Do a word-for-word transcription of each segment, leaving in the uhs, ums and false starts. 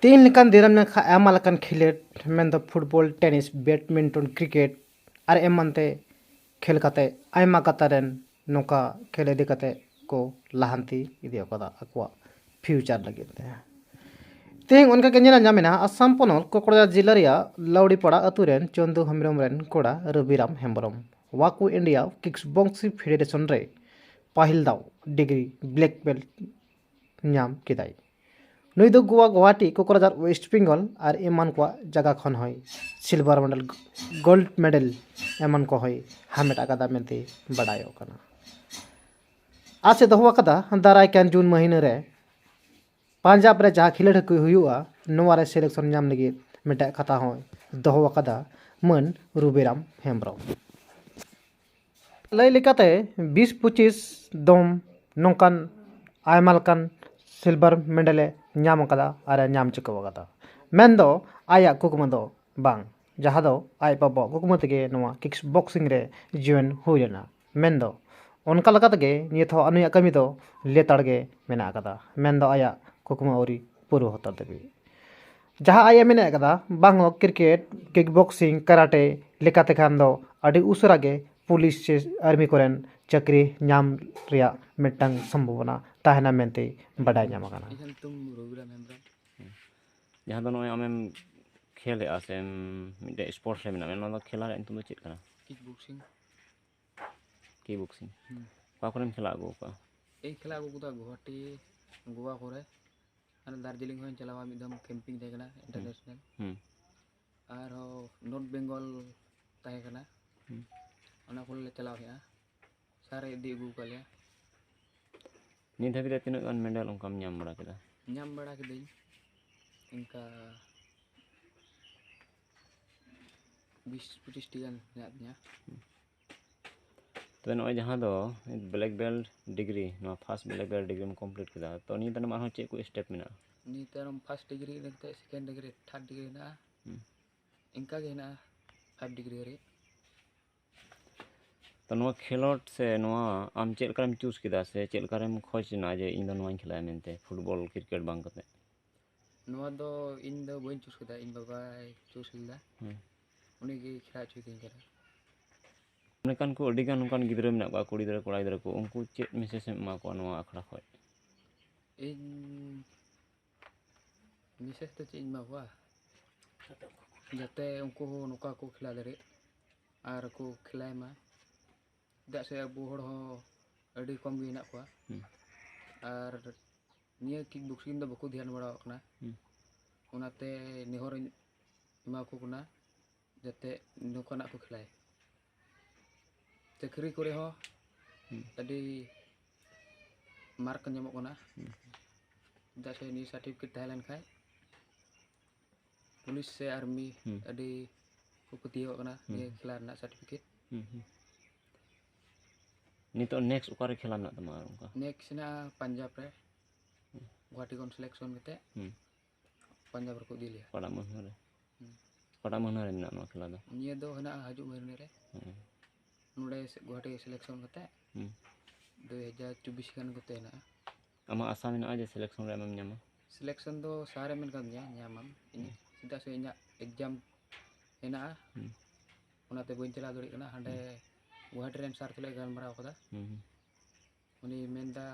ᱛᱮᱦᱮᱧ ᱞᱮᱠᱟᱱ ᱫᱤᱱ ᱨᱮᱢ ᱧᱮᱞ ᱠᱷᱟᱱ ᱟᱭᱢᱟ ᱞᱮᱠᱟᱱ ᱠᱷᱮᱞᱳᱰ, ᱢᱮᱱᱫᱚ ᱯᱷᱩᱴᱵᱚᱞ, ᱴᱮᱱᱤᱥ, ᱵᱮᱰᱢᱤᱱᱴᱚᱱ, ᱠᱨᱤᱠᱮᱴ ᱟᱨ ᱮᱢᱟᱱ ᱛᱮ ᱠᱷᱮᱞ ᱠᱟᱛᱮ ᱟᱭᱢᱟ ᱜᱟᱛᱟ ᱨᱮᱱ ᱱᱚᱝᱠᱟ ᱠᱷᱮᱞ ᱤᱫᱤ ᱠᱟᱛᱮ ᱠᱚ ᱞᱟᱦᱟᱱᱛᱤ ᱤᱫᱤ ᱟᱠᱟᱫᱟ ᱟᱠᱚᱣᱟᱜ ᱯᱷᱤᱭᱩᱪᱟᱨ ᱞᱟᱹᱜᱤᱫ ᱛᱮ᱾ ᱛᱮᱦᱮᱧ ᱚᱱᱠᱟ ᱜᱮ ᱧᱮᱞ ᱧᱟᱢ ᱮᱱᱟ ᱟᱥᱟᱢ ᱯᱚᱱᱚᱛ ᱠᱚᱠᱲᱟᱡᱟᱲ ᱡᱤᱞᱟᱹ ᱨᱮᱭᱟᱜ ᱞᱟᱣᱲᱤᱯᱟᱲᱟ ᱟᱹᱛᱩ ᱨᱮᱱ ᱪᱚᱱᱫᱩ ᱦᱮᱢᱵᱨᱚᱢ ᱨᱮᱱ ᱠᱚᱲᱟ ᱨᱚᱵᱤᱨᱟᱢ ᱦᱮᱢᱵᱨᱚᱢ ᱣᱟᱠᱩ ᱤᱱᱰᱤᱭᱟ ᱠᱤᱠᱥ ᱵᱚᱠᱥᱤᱝ ᱯᱷᱮᱰᱟᱨᱮᱥᱚᱱ ᱨᱮ ᱯᱟᱹᱦᱤᱞ ᱫᱟᱣ ᱰᱤᱜᱽᱨᱤ ᱵᱞᱮᱠ ᱵᱮᱞᱴ ᱧᱟᱢ ᱠᱮᱫᱟᱭ᱾ ᱱᱩᱭ ᱫᱚ ᱜᱳᱣᱟ ᱜᱳᱣᱟᱦᱟᱴᱤ ᱠᱚᱠᱨᱟᱡᱟᱨ ᱳᱭᱮᱥᱴ ᱵᱮᱝᱜᱚᱞ ᱟᱨ ᱮᱢᱟᱱ ᱠᱚᱣᱟᱜ ᱡᱟᱭᱜᱟ ᱠᱷᱚᱱ ᱦᱚᱸᱭ ᱥᱤᱞᱵᱷᱟᱨ ᱢᱮᱰᱮᱞ, ᱜᱳᱞᱰ ᱢᱮᱰᱮᱞ ᱮᱢᱟᱱ ᱠᱚᱦᱚᱸᱭ ᱦᱟᱢᱮᱴ ᱟᱠᱟᱫᱟ ᱢᱮᱱᱛᱮ ᱵᱟᱰᱟᱭᱚᱜ ᱠᱟᱱᱟ᱾ ᱟᱥ ᱮ ᱫᱚᱦᱚ ᱟᱠᱟᱫᱟ ᱫᱟᱨᱟᱭ ᱠᱟᱱ ᱡᱩᱱ ᱢᱟᱹᱦᱤᱱᱟᱹ ᱨᱮ ᱯᱟᱧᱡᱟᱵᱽ ᱨᱮ ᱡᱟᱦᱟᱸ ᱠᱷᱮᱞᱳᱰ ᱠᱚ ᱦᱩᱭᱩᱜᱼᱟ, ᱱᱚᱣᱟ ᱨᱮ ᱥᱤᱞᱮᱠᱥᱚᱱ ᱧᱟᱢ ᱞᱟᱹᱜᱤᱫ ᱢᱤᱫᱴᱟᱝ ᱠᱟᱛᱷᱟ ᱦᱚᱸᱭ ᱫᱚᱦᱚ ᱟᱠᱟᱫᱟ ᱢᱟᱹᱱ ᱨᱩᱵᱤᱨᱟᱢ ᱦᱮᱢᱵᱨᱚᱢ᱾ ᱞᱟᱹᱭ ᱞᱮᱠᱟᱛᱮ ᱵᱤᱥ ᱯᱚᱸᱪᱤᱥ ᱫᱚᱢ ᱱᱚᱝᱠᱟᱱ ᱟᱭᱢᱟ ᱞᱮᱠᱟᱱ ᱥᱤᱞᱵᱷᱟᱨ ᱢᱮᱰᱮᱞ ᱮ ᱧᱟᱢ ᱟᱠᱟᱫᱟ ᱟᱨ ᱮ ᱧᱟᱢ ᱪᱩᱠᱟᱹᱣ ᱟᱠᱟᱫᱟ᱾ ᱢᱮᱱᱫᱚ ᱟᱭᱟᱜ ᱠᱩᱠᱢᱩ ᱫᱚ ᱵᱟᱝ, ᱡᱟᱦᱟᱸ ᱫᱚ ᱟᱡ ᱵᱟᱵᱟᱣᱟᱜ ᱠᱩᱠᱢᱩ ᱛᱮᱜᱮ ᱱᱚᱣᱟ ᱠᱤᱠᱥ ᱵᱚᱠᱥᱤᱝ ᱨᱮ ᱡᱚᱭᱮᱱ ᱦᱩᱭ ᱞᱮᱱᱟ᱾ ᱢᱮᱱᱫᱚ ᱚᱱᱠᱟ ᱞᱮᱠᱟ ᱛᱮᱜᱮ ᱱᱤᱛ ᱦᱚᱸ ᱱᱩᱭᱟᱜ ᱠᱟᱹᱢᱤ ᱫᱚ ᱞᱮᱛᱟᱲ ᱜᱮ ᱢᱮᱱᱟᱜ ᱟᱠᱟᱫᱟ᱾ ᱢᱮᱱᱫᱚ ᱟᱭᱟᱜ ᱠᱩᱠᱢᱩ ᱟᱹᱣᱨᱤ ᱯᱩᱨᱟᱹᱣ ᱦᱟᱛᱟᱲ ᱫᱷᱟᱹᱵᱤᱡ᱾ ᱡᱟᱦᱟᱸ ᱟᱡ ᱮ ᱢᱮᱱ ᱟᱠᱟᱫᱟ, ᱵᱟᱝ ᱦᱚᱸ ᱠᱨᱤᱠᱮᱴ, ᱠᱤᱠ ᱵᱚᱠᱥᱤᱝ, ᱠᱟᱨᱟᱴᱮ ᱞᱮᱠᱟᱛᱮ ᱠᱷᱟᱱ ᱫᱚ ᱟᱹᱰᱤ ᱩᱥᱟᱹᱨᱟ ᱜᱮ ᱯᱩᱞᱤᱥ ᱥᱮ ᱟᱨᱢᱤ ᱠᱚᱨᱮᱱ ᱪᱟᱹᱠᱨᱤ ᱧᱟᱢ ᱨᱮᱭᱟᱜ ᱢᱤᱫᱴᱟᱝ ᱥᱚᱢᱵᱷᱚᱵᱚᱱᱟ ᱛᱟᱦᱮᱱᱟ ᱢᱮᱱᱛᱮ ᱵᱟᱰᱟᱭ ᱧᱟᱢ ᱟᱠᱟᱱᱟ᱾ ᱤᱧᱟᱹᱜ ᱧᱩᱛᱩᱢ ᱨᱚᱵᱤᱨᱟᱢ ᱦᱮᱢᱵᱨᱚᱢ᱾ ᱡᱟᱦᱟᱸ ᱫᱚ ᱱᱚᱜᱼᱚᱭ ᱟᱢᱮᱢ ᱠᱷᱮᱞᱮᱜᱼᱟ ᱥᱮ ᱢᱤᱫᱴᱮᱡ ᱥᱯᱳᱨᱴᱥ ᱨᱮ ᱢᱮᱱᱟᱜ ᱢᱮᱭᱟ, ᱱᱚᱣᱟ ᱫᱚ ᱠᱷᱮᱞᱟ ᱨᱮᱭᱟᱜ ᱧᱩᱛᱩᱢ ᱫᱚ ᱪᱮᱫ ᱠᱟᱱᱟ? ᱠᱤᱠ ᱵᱚᱠᱥᱤᱝ᱾ ᱠᱤᱠ ᱵᱚᱠᱥᱤᱝ᱾ ᱦᱩᱸ᱾ ᱚᱠᱟ ᱠᱚᱨᱮᱢ ᱠᱷᱮᱞᱟ ᱟᱹᱜᱩ ᱟᱠᱟᱫᱼᱟ? ᱤᱧ ᱠᱷᱮᱞᱟ ᱟᱹᱜᱩ ᱟᱠᱟᱫᱟ ᱜᱩᱣᱟᱦᱟᱴᱤ, ᱜᱳᱣᱟ ᱠᱚᱨᱮ᱾ ᱟᱨ ᱫᱟᱨᱡᱤᱞᱤᱝ ᱦᱚᱸᱧ ᱪᱟᱞᱟᱣᱟ, ᱢᱤᱫ ᱫᱚᱢ ᱠᱮᱢᱯᱤᱝ ᱛᱟᱦᱮᱸ ᱠᱟᱱᱟ, ᱦᱩᱸ᱾ ᱤᱱᱴᱟᱨᱱᱮᱥᱱᱟᱞ᱾ ᱦᱩᱸ᱾ ᱟᱨᱦᱚᱸ ᱱᱚᱨᱛᱷ ᱵᱮᱝᱜᱚᱞ ᱛᱟᱦᱮᱸ ᱠᱟᱱᱟ᱾ ᱦᱩᱸ᱾ ᱚᱱᱟ ᱠᱚᱨᱮ ᱞᱮ ᱪᱟᱞᱟᱣ ᱦᱮᱡᱼᱟ᱾ ᱥᱟᱨᱮ ᱤᱫᱤ ᱟᱹᱜᱩ ᱟᱠᱟᱫ ᱞᱮᱭᱟ᱾ ᱱᱤᱛ ᱫᱷᱟᱹᱵᱤᱡ ᱛᱮ ᱛᱤᱱᱟᱹᱜ ᱜᱟᱱ ᱢᱮᱰᱮᱞ ᱚᱱᱠᱟᱢ ᱧᱟᱢ ᱵᱟᱲᱟ ᱠᱮᱫᱟ? ᱧᱟᱢ ᱵᱟᱲᱟ ᱠᱤᱫᱟᱹᱧ ᱤᱱᱠᱟ ᱵᱤᱥ ᱯᱚᱸᱪᱤᱥ ᱴᱤ ᱜᱟᱱ ᱢᱮᱱᱟᱜ ᱛᱤᱧᱟᱹ᱾ ᱛᱚᱵᱮ ᱱᱚᱜᱼᱚᱭ ᱡᱟᱦᱟᱸ ᱫᱚ ᱵᱞᱮᱠ ᱵᱮᱞᱴ ᱰᱤᱜᱽᱨᱤ, ᱱᱚᱣᱟ ᱯᱷᱟᱥᱴ ᱵᱞᱮᱠ ᱵᱮᱞᱴ ᱰᱤᱜᱽᱨᱤᱢ ᱠᱚᱢᱯᱞᱤᱴ ᱠᱮᱫᱟ, ᱛᱚ ᱱᱤᱭᱟᱹ ᱛᱟᱭᱱᱚᱢ ᱟᱨᱦᱚᱸ ᱪᱮᱫ ᱠᱚ ᱥᱴᱮᱯ ᱢᱮᱱᱟᱜᱼᱟ? ᱱᱤᱭᱟᱹ ᱛᱟᱭᱱᱚᱢ ᱯᱷᱟᱥᱴ ᱰᱤᱜᱽᱨᱤ ᱤᱱᱟᱹ ᱠᱟᱛᱮ ᱥᱮᱠᱮᱱᱰ ᱰᱤᱜᱽᱨᱤ, ᱛᱷᱟᱨᱰ ᱰᱤᱜᱽᱨᱤ ᱦᱮᱱᱟᱜᱼᱟ᱾ ᱦᱩᱸ᱾ ᱤᱱᱠᱟ ᱜᱮ ᱦᱮᱱᱟᱜᱼᱟ ᱯᱷᱟᱭᱤᱵᱷ ᱰᱤᱜᱽᱨᱤ ᱫᱷᱟᱹᱨᱤᱡ᱾ ᱛᱚ ᱱᱚᱣᱟ ᱠᱷᱮᱞᱳᱰ ᱥᱮ ᱱᱚᱣᱟ ᱟᱢ ᱪᱮᱫ ᱞᱮᱠᱟᱨᱮᱢ ᱪᱩᱡᱽ ᱠᱮᱫᱟ ᱥᱮ ᱪᱮᱫ ᱞᱮᱠᱟᱨᱮᱢ ᱠᱷᱚᱡᱽ ᱮᱱᱟ ᱡᱮ ᱤᱧ ᱫᱚ ᱱᱚᱣᱟᱧ ᱠᱷᱮᱞᱟᱭᱟ ᱢᱮᱱᱛᱮ, ᱯᱷᱩᱴᱵᱚᱞ, ᱠᱨᱤᱠᱮᱴ ᱵᱟᱝ ᱠᱟᱛᱮ? ᱱᱚᱣᱟ ᱫᱚ ᱤᱧ ᱫᱚ ᱵᱟᱹᱧ ᱪᱩᱥ ᱠᱮᱫᱟ, ᱤᱧ ᱵᱟᱵᱟᱭ ᱪᱩᱥ ᱞᱮᱫᱟ᱾ ᱦᱩᱸ᱾ ᱩᱱᱤ ᱜᱮ ᱠᱷᱮᱞᱟ ᱦᱚᱪᱚᱭ ᱛᱤᱧ ᱠᱟᱱᱟ᱾ ᱚᱱᱠᱟᱱ ᱠᱚ ᱟᱹᱰᱤ ᱜᱟᱱ ᱚᱱᱠᱟᱱ ᱜᱤᱫᱽᱨᱟᱹ ᱢᱮᱱᱟᱜ ᱠᱚᱣᱟ, ᱠᱩᱲᱤ ᱜᱤᱫᱽᱨᱟᱹ, ᱠᱚᱲᱟ ᱜᱤᱫᱽᱨᱟᱹ ᱠᱚ, ᱩᱱᱠᱩ ᱪᱮᱫ ᱢᱮᱥᱮᱡᱽ ᱮᱢ ᱮᱢᱟ ᱠᱚᱣᱟ ᱱᱚᱣᱟ ᱟᱠᱷᱲᱟ ᱠᱷᱚᱱ? ᱤᱧ ᱢᱮᱥᱮᱡᱽ ᱫᱚ ᱪᱮᱫ ᱤᱧ ᱮᱢᱟ ᱠᱚᱣᱟ, ᱡᱟᱛᱮ ᱩᱱᱠᱩ ᱦᱚᱸ ᱱᱚᱝᱠᱟ ᱠᱚ ᱠᱷᱮᱞᱟ ᱫᱟᱲᱮᱜ ᱟᱨ ᱠᱚ ᱠᱷᱮᱞᱟᱭ ᱢᱟ᱾ ᱪᱮᱫᱟᱜ ᱥᱮ ᱟᱵᱚ ᱦᱚᱲ ᱦᱚᱸ ᱟᱹᱰᱤ ᱠᱚᱢ ᱜᱮ ᱦᱮᱱᱟᱜ ᱠᱚᱣᱟ᱾ ᱦᱩᱸ᱾ ᱟᱨ ᱱᱤᱭᱟᱹ ᱠᱤᱠ ᱵᱚᱠᱥᱤᱝ ᱫᱚ ᱵᱟᱠᱚ ᱫᱷᱮᱭᱟᱱ ᱵᱟᱲᱟᱣᱟᱜ ᱠᱟᱱᱟ᱾ ᱦᱩᱸ᱾ ᱚᱱᱟᱛᱮ ᱱᱮᱦᱚᱨᱤᱧ ᱮᱢᱟ ᱠᱚ ᱠᱟᱱᱟ, ᱡᱟᱛᱮ ᱱᱚᱝᱠᱟᱱᱟᱜ ᱠᱚ ᱠᱷᱮᱞᱟᱭ᱾ ᱪᱟᱹᱠᱨᱤ ᱠᱚᱨᱮ ᱦᱚᱸ ᱦᱩᱸ᱾ ᱟᱹᱰᱤ ᱢᱟᱨᱠ ᱧᱟᱢᱚᱜ ᱠᱟᱱᱟ᱾ ᱦᱩᱸ᱾ ᱪᱮᱫᱟᱜ ᱥᱮ ᱱᱤᱭᱟᱹ ᱥᱟᱨᱴᱤᱯᱷᱤᱠᱮᱴ ᱛᱟᱦᱮᱸ ᱞᱮᱱ ᱠᱷᱟᱡ ᱯᱩᱞᱤᱥ ᱥᱮ ᱟᱨᱢᱤ ᱦᱩᱸ᱾ ᱟᱹᱰᱤ ᱠᱚ ᱯᱟᱹᱛᱭᱟᱹᱣᱟᱜ ᱠᱟᱱᱟ ᱦᱩᱸ᱾ ᱱᱤᱭᱟᱹ ᱠᱷᱮᱞᱟ ᱨᱮᱱᱟᱜ ᱥᱟᱨᱴᱤᱯᱷᱤᱠᱮᱴ᱾ ᱦᱩᱸ, ᱦᱩᱸ᱾ ᱱᱤᱛᱚᱜ ᱱᱮᱠᱥᱴ ᱚᱠᱟᱨᱮ ᱠᱷᱮᱞᱟ ᱢᱮᱱᱟᱜ ᱛᱟᱢᱟ ᱟᱨ ᱚᱱᱠᱟ? ᱱᱮᱠᱥᱴ ᱦᱮᱱᱟᱜᱼᱟ ᱯᱟᱧᱡᱟᱵᱽ ᱨᱮ, ᱦᱩᱸ᱾ ᱜᱩᱣᱟᱦᱟᱴᱤ ᱠᱷᱚᱱ ᱥᱤᱞᱮᱠᱥᱚᱱ ᱠᱟᱛᱮ ᱦᱩᱸ᱾ ᱯᱟᱧᱡᱟᱵᱽ ᱨᱮᱠᱚ ᱤᱫᱤ ᱞᱮᱭᱟ᱾ ᱚᱠᱟᱴᱟᱜ ᱢᱟᱹᱦᱱᱟᱹ ᱨᱮ? ᱦᱩᱸ᱾ ᱚᱠᱟᱴᱟᱜ ᱢᱟᱹᱦᱱᱟᱹ ᱨᱮ ᱢᱮᱱᱟᱜᱼᱟ ᱱᱚᱣᱟ ᱠᱷᱮᱞᱟ ᱫᱚ? ᱱᱤᱭᱟᱹ ᱫᱚ ᱦᱮᱱᱟᱜᱼᱟ ᱦᱤᱡᱩᱜ ᱢᱟᱹᱦᱱᱟᱹ ᱨᱮ᱾ ᱦᱩᱸ᱾ ᱱᱚᱰᱮ ᱥᱮ-, ᱜᱩᱣᱟᱦᱟᱴᱤ ᱥᱤᱞᱮᱠᱥᱚᱱ ᱠᱟᱛᱮ ᱦᱩᱸ᱾ ᱫᱩ ᱦᱟᱡᱟᱨ ᱪᱚᱵᱵᱤᱥ ᱜᱟᱱ ᱠᱚᱛᱮ ᱦᱮᱱᱟᱜᱼᱟ᱾ ᱟᱢᱟᱜ ᱟᱥᱟ ᱢᱮᱱᱟᱜᱼᱟ ᱡᱮ ᱥᱤᱞᱮᱠᱥᱚᱱ ᱨᱮ ᱟᱢᱮᱢ ᱧᱟᱢᱟ? ᱥᱤᱞᱮᱠᱥᱚᱱ ᱫᱚ ᱥᱟᱨᱮ ᱢᱮᱱ ᱠᱟᱣᱫᱤᱧᱟ ᱧᱟᱢᱟᱢ, ᱤᱧ ᱦᱩᱸ᱾ ᱪᱮᱫᱟᱜ ᱥᱮ ᱤᱧᱟᱹᱜ ᱮᱠᱡᱟᱢ ᱦᱮᱱᱟᱜᱼᱟ᱾ ᱦᱩᱸ᱾ ᱚᱱᱟᱛᱮ ᱵᱟᱹᱧ ᱪᱟᱞᱟᱣ ᱫᱟᱲᱮᱭᱟᱜ ᱠᱟᱱᱟ᱾ ᱦᱟᱸᱰᱮ ᱦᱩᱸ᱾ ᱜᱩᱣᱟᱦᱟᱴᱤ ᱨᱮᱱ ᱥᱟᱨ ᱛᱩᱞᱩᱡ ᱜᱟᱞᱢᱟᱨᱟᱣ ᱠᱟᱫᱟ᱾ ᱦᱩᱸ, ᱦᱩᱸ᱾ ᱩᱱᱤ ᱢᱮᱱᱫᱟ,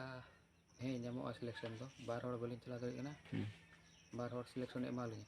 ᱦᱮᱸ, ᱧᱟᱢᱚᱜᱼᱟ ᱥᱤᱞᱮᱠᱥᱚᱱ ᱫᱚ᱾ ᱵᱟᱨ ᱦᱚᱲ ᱵᱟᱹᱞᱤᱧ ᱪᱟᱞᱟᱣ ᱫᱟᱲᱮᱭᱟᱜ ᱠᱟᱱᱟ᱾ ᱦᱩᱸ᱾ ᱵᱟᱨ ᱦᱚᱲ ᱥᱤᱞᱮᱠᱥᱚᱱᱮ ᱮᱢᱟ ᱞᱤᱧᱟ᱾